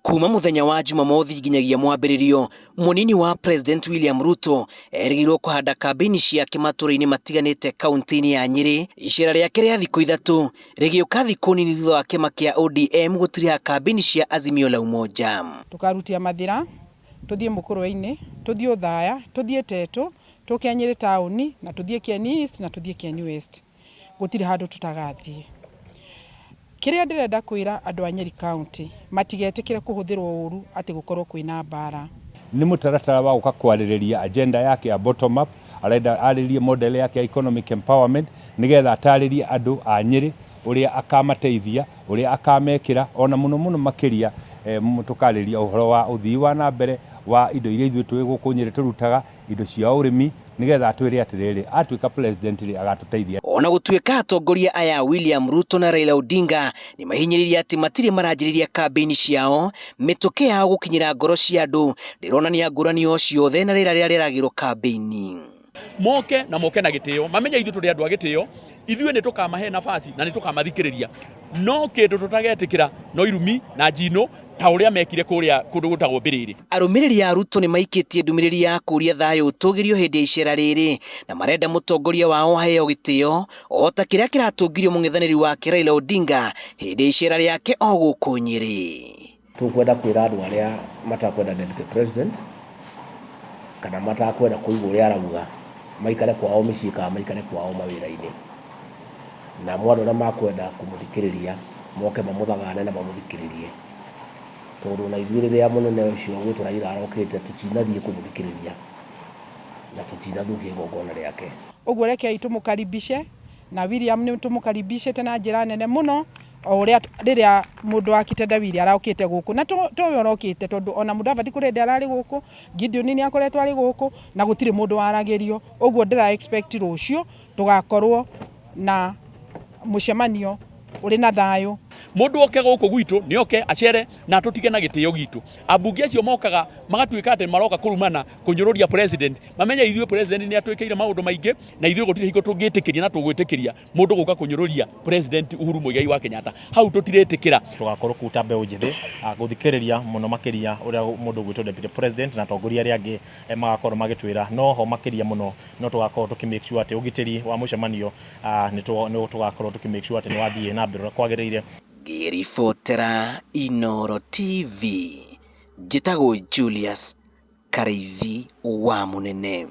Kuma muthenya wa Jumamothi nginyagia mwambĩrĩrio, mũnini wa President William Ruto erĩgĩrĩirwo kũhanda kambĩini ciake matũũra-inĩ matiganĩte kaunti-inĩ ya Nyĩrĩ. Icera rĩake rĩa thikũ 3 rĩgĩũka thikũ nini thutha wa kĩama kĩa ODM gũtiriha kambĩini cia Azimio la Umoja. Tukarutia Mathira, tuthiĩ Mukurwe-inĩ, tuthiĩ Othaya, tuthiĩ Tetu, tũke Nyĩrĩ taũni na tuthiĩ Kieni East na tuthiĩ Kieni West. Gũtirĩ handũ tũtagathiĩ. Kĩrĩa ndĩrenda kwĩra andũ a Nyeri County, matigetĩkĩre kũhũthĩrwo ũru atĩ gũkorwo kwĩna mbara. Nĩ mũtaratara wa gũka kwarĩrĩria agenda yake ya bottom up. Arenda arĩrĩrie model yake ya economic empowerment, nĩgetha atarĩrie andũ a Nyĩrĩ ũrĩa akamateithia, ũrĩa akamekĩra, ona mũno mũno makĩria tũkarĩria ũhoro wa ũthii wa na mbere wa indo iria ithuĩ twĩ gũkũ Nyĩrĩ tũrutaga, indo cia ũrĩmi, nĩgetha atwĩre atĩrĩrĩ, atuĩka president rĩ, agatũteithia. Ona gũtuĩka atongoria aya William Ruto na Raila Odinga nĩ mahinyĩrĩirie atĩ matirĩ maranjĩrĩria kambĩini ciao, mĩtũkĩ yao gũkinyĩra ngoro cia andũ ndĩronania ngũrani o ciothe na rĩera rĩrĩa rĩaragĩrwo kambĩini. Moke na moke na gĩtĩo, mamenye ithuĩ tũrĩ andũ a gĩtĩo, ithuĩ nĩ tũkamahe nafasi na nĩ tũkamathikĩrĩria, no kĩndũ tũtagetĩkĩra no irumi na njino ta ũrĩa mekire kũrĩa kũndũ gwĩtagwo Mbĩrĩrĩ. Arũmĩrĩri a Ruto nĩ maikĩtie ndũmĩrĩri ya kũũria thayũ ũtũgĩrio hĩndĩ ya icera rĩrĩ, na marenda mũtongoria wao aheo gĩtĩo o ta kĩrĩa kĩratũngirio mũng'ethanĩri wake Raila Odinga hĩndĩ ya icera rĩake o gũkũ Nyĩrĩ. Tũkwenda kwĩra andũ arĩa matakwenda deputy president kana matakwenda kũigua ũrĩa arauga, maikare kwao mĩciĩ kana maikare kwao mawĩra-inĩ, na andũ arĩa makwenda kũmũthikĩrĩria moke mamũthagane na mamũthikĩrĩrie, tondũ na ithuĩ rĩrĩa mũnene ũcio gwĩtwo Raila arokĩte, tũtinathiĩ kũmũthikĩrĩria na tũtinathukia igongona rĩake. Ũguo rekei tũmũkaribishe, na William nĩ tũmũkaribishĩte na njĩra nene mũno, o ũrĩa rĩrĩa mũndũ wa kitendawili araũkĩte gũkũ, na towe ũrokĩte, tondũ ona Mudavadi kũrĩ hĩndĩ ararĩ gũkũ, Gideon nĩ akoretwo arĩ gũkũ na gũtirĩ mũndũ waragĩrio. Ũguo ndĩra expect rũciũ tũgakorwo na mũcemanio ũrĩ na thayũ. Mũndũ oke gũkũ gwitũ nĩ oke acere na tũtige na gĩtĩo gitũ. Ambunge acio mokaga magatuĩka atĩ maroka kũrumana, kũnyũrũria president, mamenye ithuĩ president nĩ atwĩkĩire maũndũ maingĩ, na ithuĩ gũtirĩ hingo tũngĩtĩkĩria na tũgwĩtĩkĩria mũndũ gũka kũnyũrũria President Uhuru Muigai wa Kenyatta. Hau tũtirĩtĩkĩra. Tũgakorwo kũu ta mbeũ njĩthĩ gũthikĩrĩria mũno makĩria ũrĩa mũndũ ũgwĩtwo deputy president na atongoria arĩa angĩ magakorwo magĩtwĩra, no ho makĩria mũno no tũgakorwo tũkĩ make sure atĩ ũgitĩri wa mũcemanio nĩ tũgakorwo tũkĩ make sure atĩ nĩ wathiĩ na mbere ũrĩa kwagĩrĩire. Ngĩribotera Inooro TV, njĩtagwo Julius Karĩithi wa Mũnene.